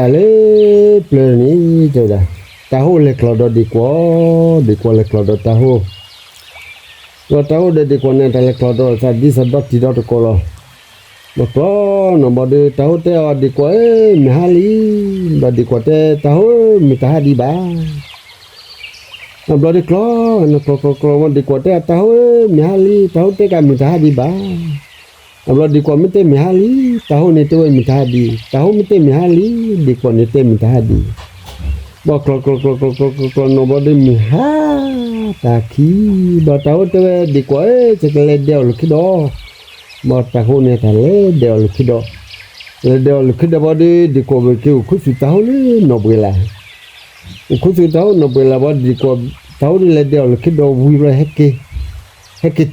တၢ်လၢပျၢၤန့ၣ် တဲဝဲဒၣ်, တၤဟိၣ်လဲၤကျီဒီးဒ့ၣ်ကွီၢ်, ဒ့ၣ်ကွီၢ်လဲၤကျီဒီးတၤဟိၣ်, ဒီးတၤဟိၣ်ဒီးဒ့ၣ်ကွီၢ်န့ၣ် တၢ်လဲၤကျီဒီးသးဒ်သိးဒီတံၤဒီတကီၢ်လီၤ. ဘျီကျီနီၢ်ဘီဒီး တၤဟိၣ်တဲအီၤဒ့ၣ်ကွီၢ်ဧၢ မုၢ်ဟါလံ, ဘျီဒ့ၣ်ကွီၢ်တဲတၤဟိၣ်ဧၢ မုၢ်တဟါဒံးဘၣ်. အဘျီဒုးကျီ, နကျီကျီကျီ ဒ့ၣ်ကွီၢ်တဲအီၤ တၤဟိၣ်ဧၢ မုၢ်ဟါလံ, တၤဟိၣ်တဲက့ၤမုၢ်တဟါဒံးဘၣ်. အဘျီဒ့ၣ်ကွီၢ်မ့ၢ်တဲမုၢ်ဟါလံ, တၤဟိၣ်န့ၣ်တဲဝဲမုၢ်တဟါဒံး, တၤဟိၣ်မ့ၢ်တဲမုၢ်ဟါလံ, ဒ့ၣ်ကွီၢ်န့ၣ်တဲမုၢ်တဟါဒံး. ဘျီကျီကျီကျီကျီကျီကျီနီၢ်ဘီဒီးမုၢ်ဟါတၢ်ခံ, ဘျီတၤဟိၣ်တဲဝဲဒ့ၣ်ကွီၢ်ဧၢ ယကလဲၤဒဲးအီၤလၢခံဒီး, ဘျီတၤဟိၣ်န့ၣ်တၢ်လဲၤဒဲးအီၤလၢခံဒီး, လဲၤဒဲးအီၤလၢခံဒီးဘျီဒီး ဒ့ၣ်ကွီၢ်ဝဲက့ၤအိၣ်ခူသူၣ်တၤဟိၣ်လၢနီၢ်ဘှဲးလး အိၣ်ခူသူၣ်တၤဟိၣ်နီၢ်ဘှဲးလးဘီ ဒ့ၣ်ကွီၢ်တၤဟိၣ်ဒုးလဲၤဒဲးအီၤလၢခံဒီးဝံၤဘျီဟဲက့ၤ, ဟဲက့ၤတုၤလၢ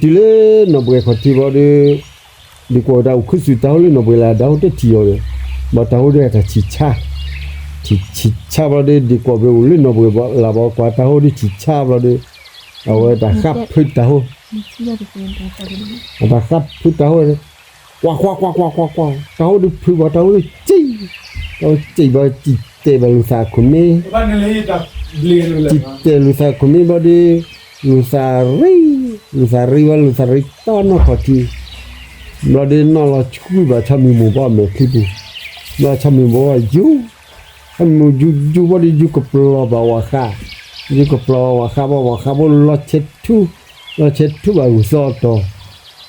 နီၢ်ဘှဲးခီၣ်ထံးဘီဒီး, ဒ့ၣ်ကွီၢ်ဝဲဒၣ်အိၣ်ခူသူၣ်တၤဟိၣ်လၢနီၢ်ဘှဲးလး တၤဟိၣ်တထံၣ်အီၤဒီး, ဘီတၤဟိၣ်ဒုးတၢ်ဆံၣ်ဆါ, ဆံၣ်ဆါဘျီဒီး ဒ့ၣ်ကွီၢ်ဝဲအိၣ်လၢနီၢ်ဘှဲးလးဘီကွၢ်တၤဟိၣ်ဒုးဆံၣ်ဆါဘျီဒီး, အဝဲတၢ်ဃၣ်ဖုးတၤဟိၣ် အတၢ်ဃၣ်ဖုးတၤဟိၣ်, ကွၢ်ကွၢ်ကွၢ်ကွၢ်ကွၢ်ကွၢ်, တၤဟိၣ်ဒုးဖုးဘၣ်တၤဟိၣ်ဒုးစံၣ်, တၤဟိၣ်စံၣ်ဘၣ်စံၣ်တဲာ်ဘၣ်လူၤသးခိၣ်မ့ၢ်, စံၣ်တဲာ်လူၤသးခိၣ်မ့ၢ်ဘျီဒီး, လူၤသးရံ, လူၤသးရံဘၣ်လူၤသးရံတီနီၢ်ခီၣ်ထံး, ဘျီဒီးနီၢ်လီၤဆှုဘၣ်ဆီမံၤမိၢ်ဘီအမဲာ်ချံပူၤ, ဘျီဆီမံၤမိၢ်ဘီယူၤ ဟဲမုၢ်ယူၤယူၤဘီဒီးယူၤကပျီၤဘၣ်ဝၤဃး, ယူၤကပျီၤဘၣ်ဝၤဃးဘီ ဝၤဃးဘီလီၤဆဲးထူ, လီၤဆဲးထူဘၣ်ဂုၢ်သီအတီ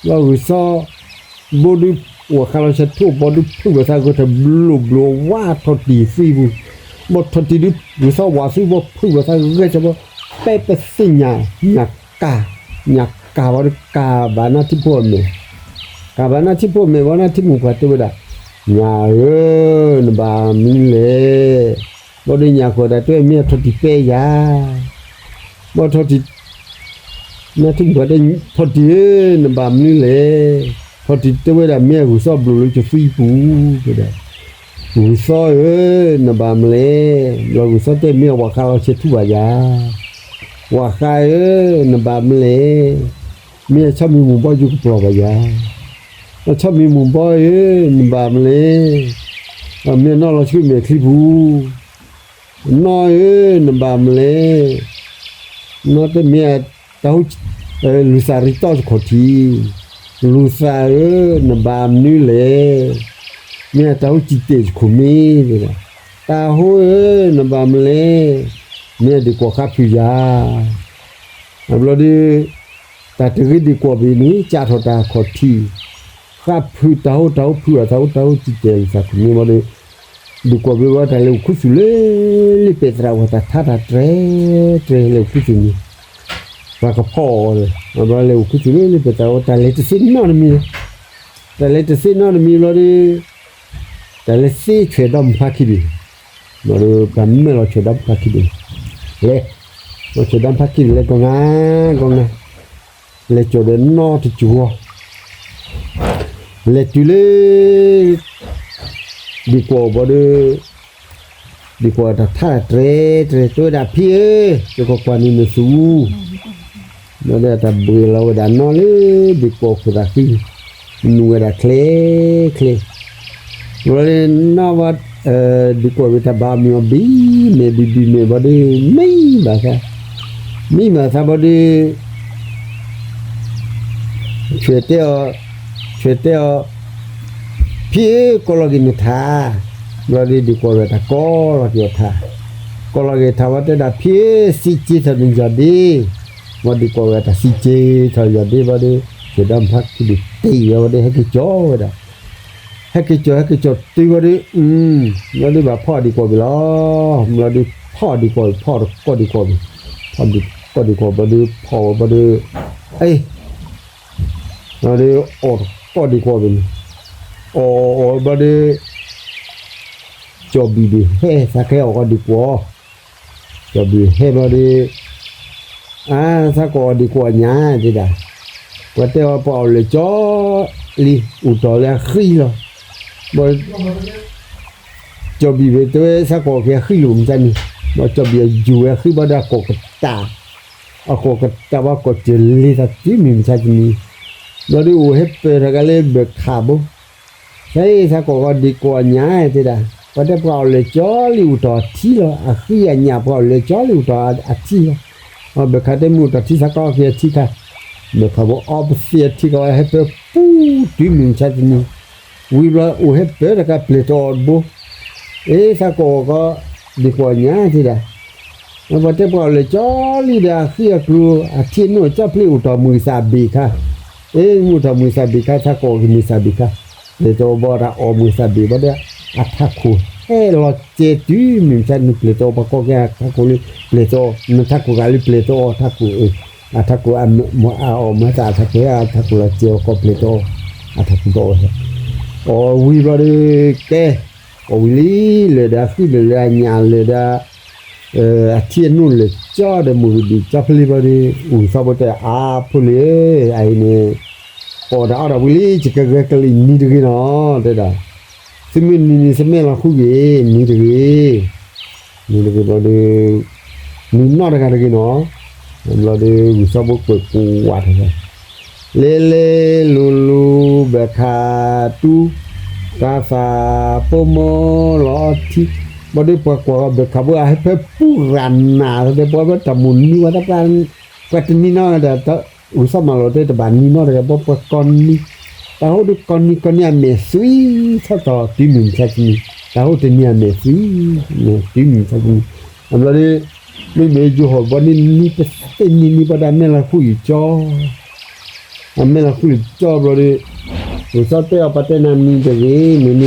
ၤ, ဘျီဂုၢ်သီ, ဘီဒီး, ဝၤဃးလီၤဆဲးထူဘီဒီးဖုးဘၣ်သးဂဲၤထီၣ်ဘျိးဘျိးဝါထီၣ်တံၢ်သံပူၤ, ဘီထီၣ်တံၢ်ဒုးဂုၢ်သီဝၤသံဘီဖုးဘၣ်သးဂဲၤထီၣ်ဘီ, ပဲပသ့ၣ်ညါ, ညၣ်ကၢ်, ညၣ်ကၢ်ဘီဒီးကၢ်ဘၣ်နါထံဖိအမဲာ် ကၢ်ဘၣ်နါထံဖိအမဲာ်ဘီ နါထံမိၢ်ပှၢ်တဲဝဲဒၣ်, ညၣ်ဧၢ, နဘၣ်မနုၤလဲၣ်, ဘီဒီးညၣ်ဃီဒၣ်တဲဝဲမ့ၢ်အထီၣ်တံၢ်ပဲယၤ, ဘီထီၣ်တံၢ်, နါထံမိၢ်ပှၢ်တဲ, ထီၣ်တံၢ်ဧၢ, နဘၣ်မနုၤလဲၣ်, ထီၣ်တံၢ်တဲဝဲဒၣ်မ့ၢ်အဂုၢ်သီဘျိးလၢကသံပူၤ, တဲဒၣ်, ဂုၢ်သီဧၢ, နဘၣ်မနုၤလဲၣ်, ဘျီဂုၢ်သီတဲမ့ၢ်အဝၤဃးလီၤဆဲးထူဘၣ်ယၤ, ဝၤဃးဧၢ, နဘၣ်မနုၤလဲၣ်, မ့ၢ်အဆီမံၤမိၢ်ဘီယူၤကပျီၤဘၣ်ယၤ, အဆီမံၤမိၢ်ဘီဧၢ, နဘၣ်မနုၤလဲၣ်, မ့ၢ်အနီၢ်လီၤဆှုမဲာ်ချံပူၤ နီၢ်ဧၢ, နဘၣ်မနုၤလဲၣ်, နီၢ်တဲမ့ၢ်အတၤဟူ, လူၤသးရံတီၢ်တခီၣ်ထံး, လူၤသးဧၢ, နဘၣ်မနုၤလဲၣ်, မ့ၢ်အတၤဟူစံၣ်တဲာ်တခိၣ်မ့ၢ်, တၤဟူဧၢ, နဘၣ်မနုၤလဲၣ်, မ့ၢ်အဒ့ၣ်ကွီၢ်ဃါဖုးယၤ, အဘျီဒီး, တၢ်တဂ့ၤဒ့ၣ်ကွီၢ်ဘ့ၣ်န့ၣ် ကးထီၣ်တၢ်ခီၣ်ထံး, ဃါဖုးတၤဟူ တၤဟူဖုးအီၤ တၤဟူ တၤဟူစံၣ်တဲာ်လူၤသးခိၣ်မ့ၢ်ဘီဒီး ဒ့ၣ်ကွီၢ်ဘ့ၣ်ဝဲတၢ်လဲၤအိၣ်ခူသူၣ်လၢလ့ပဲးသရၣ်ဝဲ တၢ်ထါတၢ်တြဲၤတြဲၤလဲၤအိၣ်ခူသူၣ်န့ၣ်, ပှၤကဖီၣ်အီၤဒီး အဘျီလဲၤအိၣ်ခူသူၣ်လၢလ့ပဲးသရၣ်ဝဲ တၢ်လဲၤတသ့နီတမံၤ, တၢ်လဲၤတသ့နီတမံၤဘျီဒီး, တၢ်လဲၤသ့ဆွဲးဒီမုၢ်ဖါခံဘ့ၣ်, ဘျီဒီးပှၤမၢလီၤဆွဲးဒီမုၢ်ဖါခံဘ့ၣ်, လဲၤ, လီၤဆွဲးဒီမုၢ်ဖါခံဘ့ၣ်လဲၤကီၢ်ငါ, ကီၢ်ငါ လဲၤကၠီၤဒီးနီတစူၤဂီၢ်, လဲၤတုၤလၢ ဒ့ၣ်ကွီၢ်ဘီဒီး, ဒ့ၣ်ကွီၢ်တၢ်ထါတြဲၤတြဲၤ တဲဝဲဒၣ်ဖံဧၢ, ယကကွၢ်န့ၢ်နသူ, ဘျီဒီးတၢ်ဘှံးလီၤဝဲဒၣ်နီၢ်လၢ ဒ့ၣ်ကွီၢ်ခိၣ်သးဃံ, နုာ်ဝဲဒၣ်ချ့ချ့ ဘျီဒီးနီၢ်ဘီ, ဒ့ၣ်ကွီၢ်ဝဲတၢ်ဘၣ်မုာ်အီၤဘံၣ်မဲာ်ဘံၣ်ဘံၣ်မဲာ်ဘီဒီး မံဘၣ်သး, မံဘၣ်သးဘီဒီး ဆွဲးတဲအီၤ, ဆွဲးတဲအီၤ, ဖံဧၢ ကိးလီၤက့ၤနထါ, ဘျီဒီး ဒ့ၣ်ကွီၢ်ဝဲတၢ်ကိးလီၤက့ၤအထါ, ကိးလီၤက့ၤထါဝဲတဲဒၣ်ဖံဧၢ စံးက့ၤထီၣ်နယီၢ်ဒ့, ဘီဒ့ၣ်ကွီၢ်ဝဲတၢ်စံးက့ၤထီၣ်ယီၢ်ဒ့ဘီဒီး, ဆွဲးဒီမုၢ်ဖါခံဘ့ၣ်တ့ၢ်ဝဲဘီဒီး ဟဲက့ၤကၠီၤဝဲဒၣ် ဟဲက့ၤကၠီၤ ဟဲက့ၤကၠီၤတုၤဝဲဒီး, ဘျီဒီးဘၣ်ဖီၣ်ဒ့ၣ်ကွီၢ်ဘ့ၣ်လီၤ, ဘျီဒီးဖီၣ်ဒ့ၣ်ကွီၢ်ဘ့ၣ် ဖီၣ်တကိးဒ့ၣ်ကွီၢ်ဘ့ၣ်, ဖီၣ်ဒ့ၣ်ကွီၢ်ဘျီဒီး ဖီၣ်ဝဲဘျီဒီး, အ့ၣ်, ဘျီဒီးအီၣ်တကိးဒ့ၣ်ကွီၢ်ဘ့ၣ်န့ၣ်, အီၣ်အီၣ်ဘျီဒီး ကၠီၤဘံၣ်ဘ့ၣ်ဟဲ သးကဟဲအီၣ်ကီးဒ့ၣ်ကွီၢ်, ကၠီၤဘံၣ်ဟဲဘျီဒီး, အါ သးကအီၣ်ဒ့ၣ်ကွီၢ်ညါတဲဒၣ်, ပှၤတဲအီၤပှၤအီၣ်လၢာ်ကၠီ လံ အိၣ်တီၢ်လၢအဃံလီၤ, ဘျီ ကၠီၤဘံၣ်ဘ့ၣ်တဲဝဲသးကအီၣ်က့ၤအဃံလီၤမုၢ်တနံၤ, ဘျီကၠီၤဘံၣ်အယူၤဝဲအဃံဘျီဒီးအကိာ်ကတၢၢ်, အကိာ်ကတၢၢ်ဘၣ်ကိာ်စၢၤလ့သးတုၤမုၢ်မဆါတနံၤ, ဘျီဒီးအိၣ်ဟဲပၢၢ်ထီၣ်က့ၤလၢဘၢၣ်ခးဘိ, သးအ့ၣ်သးကအီၣ်ကီးဒ့ၣ်ကွီၢ်ညါတဲဒၣ် ပှၤတဲပှၤအီၣ်လၢာ်ကၠီလံ အိၣ်တီၢ်အထံလီၤ, အဃံအညၣ်ပှၤအီၣ်လၢာ်ကၠီလံ အိၣ်တီၢ်အထံလီၤ. အဘၢၣ်ခးတဲမုၢ်အိၣ်တီၢ်ထံ သးကအီၣ်က့ၤအထံခါ, ဘၢၣ်ခးဖိအီပသ့ၣ်အထံကီးဝဲဟဲပၢၤပူၤတုၤမုၢ်မဆါတနံၤ, ဝံၤဘျီအိၣ်ဟဲပၢၤတကးပျဲၢ်တအီၣ်တဘိ, အ့ သးကအီၣ်ကီး ဒ်ပှၤညါသ့ဒၣ် ပှၤတဲပှၤအီၣ်လၢာ်ကၠီလံဒီး အဃံအကျိၤ အထံအနိၣ်ကၠီဖျ့အိၣ်တီၢ်မုၢ်သၣ်ဘ့ၣ်ခါ, အ့ မုၢ်အိၣ်တီၢ်မုၢ်သၣ်ဘ့ၣ်ခါ သးကအီၣ်က့ၤမုၢ်သၣ်ဘ့ၣ်ခါ, ပျဲၢ်တအီၣ်ဘၣ်တၢ်အီၣ်မုၢ်သၣ်ဘ့ၣ်ဘၣ်ဒီး အထးခိၣ်ဟဲလီၤစဲၤတုၤမုၢ်မဆါတနံၤ ပျဲၢ်တအီၣ် ပှၤကိးက့ၤအထးခိၣ်လၢပျဲၢ်တအီၣ် နထးခိၣ်ဂၤလၢပျဲၢ်တအီၣ်ထးခိၣ်, အထးခိၣ် အီၣ်မၤသးအထးခိၣ် အထးခိၣ်လီၤစဲၤအီၤကိးပျဲၢ်တအီၣ်, အထးခိၣ်တအီၣ်ဝဲ အီၣ်ဝံၤဘျီဒီး ကဲ အီၣ်ဝံၤလံ လၢာ်ဒီးအဃံလၢာ်လၢအညၣ်လၢာ်ဒီး အထံအနိၣ်လၢာ်ကၠီဒီးမုၢ်ကဒံးကၠီဖျ့ဘျီဒီး ဂုၢ်သီၣ်ဖိတဲ အါဖိလံဧၢ, အအံၤန့ၣ် ပအီၣ်တၢ်အီၣ်တၢ်ဝံၤလံ ယကဂဲၤကလံၤနံၤတဂ့ၤနီၤ တဲဒၣ်, သုမ့ၢ်နံၤန့ၣ် သုမဲၢ်လီၤဃုဂ့ၤ နံၤတဂ့ၤ, နံၤတဂ့ၤဘျီဒီး နံၤနီၢ်တဂၤတဂ့ၤနီၤ, ဘျီဒီး ဂုၢ်သီၣ်ဖိကွဲးကိးဝးတဂၤ လဲၤလဲၤလူၤလူၤ ဘၢၣ်ခးတူၢ် တၢ်သးပိာ်မိၢ်လီၤထံ, ဘျီဒီးပှၤကွၢ်ဘၢၣ်ခးဖိအဟဲဖဲပူၤဂၤနၤ တဲပှၤဝဲတၢ်မိၣ်နံၤဝဲတၢ် ပှၤတနံၤနီၢ်ဒီး ဂုၢ်သီၣ်မၤလီၤတဲတဘၣ်နံၤနီၢ်တဂၤ ဘၣ်ပှၤကိးနံၤ, တၢ်ဟိဒီးကိးနံၤကိးနံၤအမဲာ်သွံထီၣ်ထီၣ် တုၤမုၢ်မဆါတနံၤ တၢ်ဟိတနံၤအမဲာ်သွံ တုၤမုၢ်မဆါတနံၤ, အဘျီဒီး မ့မ့ၢ်ယိၤဟီၣ်ဘီန့ၣ် နံၤပသ့ၣ်နံၤနံၤဘၣ်ဒီး အမဲာ်လီၤဃုလၢာ်ကၠီ အမဲာ်လီၤဃုလၢာ်ကၠီဘျီဒီး ဂုၢ်သီၣ်တဲအီၤ ပှၤတဲနၤနံၤတဂ့ၤ နံၤန့ၣ်နမဲာ်လီၤဃုက့ၤ, ဘျီဂုၢ်သီၣ်ထီၣ်ဒီးကဲမဲာ် ဂုၢ်သီၣ်ထီၣ်ဒီးကဲမဲာ်ဃဲဃဲဘျီဒီး ဂုၢ်သီၣ်တဲအီၤဘျီနံၤတဂ့ၤအီၤ, ယကဂဲၤကလံၤသီၣ်ဘျီနံၤတဂ့ၤအီၤ, ဘျီဒီးဂုၢ်သီၣ်ထီၣ်န့ၣ် အမဲာ်ဝံၤဘျီဒီး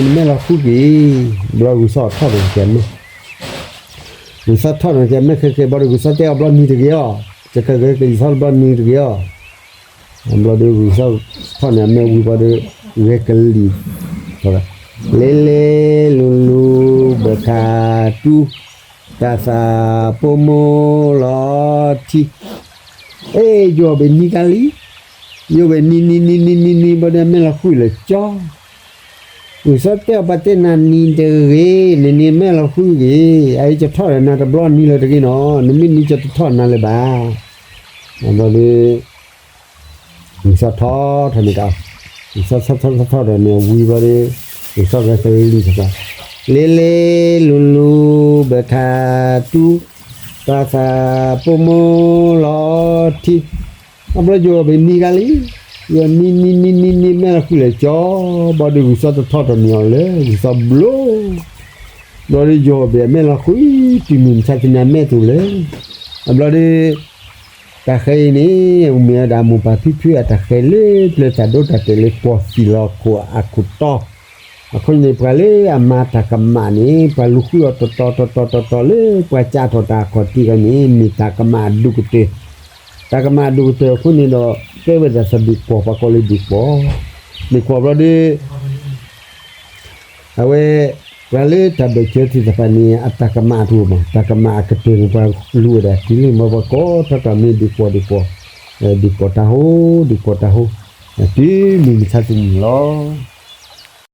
ဂဲၤကလံၤ လဲၤလဲၤလူၤလူၤ ဘၢၣ်ခးတူၢ် တၢ်သးပိာ်မိၢ်လီၤထံ, အ့ ယိၤဘ့ၣ်နံၤကလံၤ, ယိၤဘ့ၣ်နံၤနံၤနံၤနံၤနံၤနံၤဘၣ်ဒီး အမဲာ်လီၤဃုလၢာ်ကၠီ ဂုၢ်သီၣ်တဲအီၤ ပှၤတဲနၤနံၤတဂ့ၤ နံၤန့ၣ်မဲာ်လီၤဃုဂ့ၤ, အအံၤကထီၣ်ဒီးနၤတဘျီနံၤလၢၤတဂ့ၤနီၤ, နမ့ၢ်နံၤကတထီၣ်နၤလၢၤဘၣ်, ဘျီဒီး ဂုၢ်သီၣ်ထီၣ်ထီၣ်န့ၣ်က, ဂုၢ်သီၣ်ထီၣ်ထီၣ်ထီၣ်ထီၣ်ဒီးန့ၣ်ဝံၤဘျီဒီး ဂုၢ်သီၣ်ဂဲၤကလံၤတကး, လဲၤလဲၤလူၤလူၤ ဘၢၣ်ခးတူၢ် တၢ်သးပိာ်မိၢ်လီၤထံ, အဘျီယိၤဘ့ၣ်နံၤကလံၤ, ယိၤနံၤနံၤနံၤနံၤနံၤ မဲာ်လီၤဃုလၢာ်ကၠီ, ဘျီဒီးဂုၢ်သီၣ်တထီၣ်ထီၣ်န့ၢ်အီၤလၢ ဂုၢ်သီၣ်ဘျိ ဘျီဒီးယိၤဘ့ၣ်အမဲာ်လီၤဃု တုၤမုၢ်မဆါတနံၤအမဲာ်တူၢ်လၢ, အဘျီဒီး တၢ်ဃဲၤအံၤန့ၣ် မ့ၢ်ဝဲဒၣ်မိၢ်ပၢ်ဖံဖုအတၢ်ဃဲၤလၢပျၢၤတၢ်ဒိတၢ်တဲာ်လၢကီၢ်သံၣ်လီၤခိၣ်အခိၣ်တီ, အဃိန့ၣ် ပှၤလၢအမၤတၢ်ကမၣ်န့ၣ် ပှၤလူၤဃုအီၤတီၤတီၤတီၤတီၤတီၤလၢပှၤကးထီၣ်တၢ်အခီၣ်ထံးအဂီၢ်န့ၣ် မ့ၢ်တၢ်ကမၣ်အဒိၣ်ကတၢၢ်, တၢ်ကမၣ်အဒိၣ်ကတၢၢ်အဃိန့ၣ်ဒီး ကဲဝဲဒၣ်စီၤဒ့ၣ်ကွီၢ် ပှၤကိးလၢဒ့ၣ်ကွီၢ်, ဒ့ၣ်ကွီၢ်ဘျီဒီး အဝဲ ပှၤလၢတၢ်ဘၢၣ်စၢၤသ့ၣ်တဖၣ်န့ၣ် အတၢ်ကမၣ်တအိၣ်ဘၣ်, တၢ်ကမၣ်အကတၢၢ်န့ၣ် ပှၤလူၤဝဲဒၣ်တုၤလၢမ့ၢ်ပှၤကိးထီၣ်တၢ်မ့ၢ်ဒ့ၣ်ကွီၢ်ဒ့ၣ်ကွီၢ်, ဒ့ၣ်ကွီၢ်တၢ်ဟိ, ဒ့ၣ်ကွီၢ်တၢ်ဟိ, တုၤမုၢ်မဆါတနံၤလီၤ.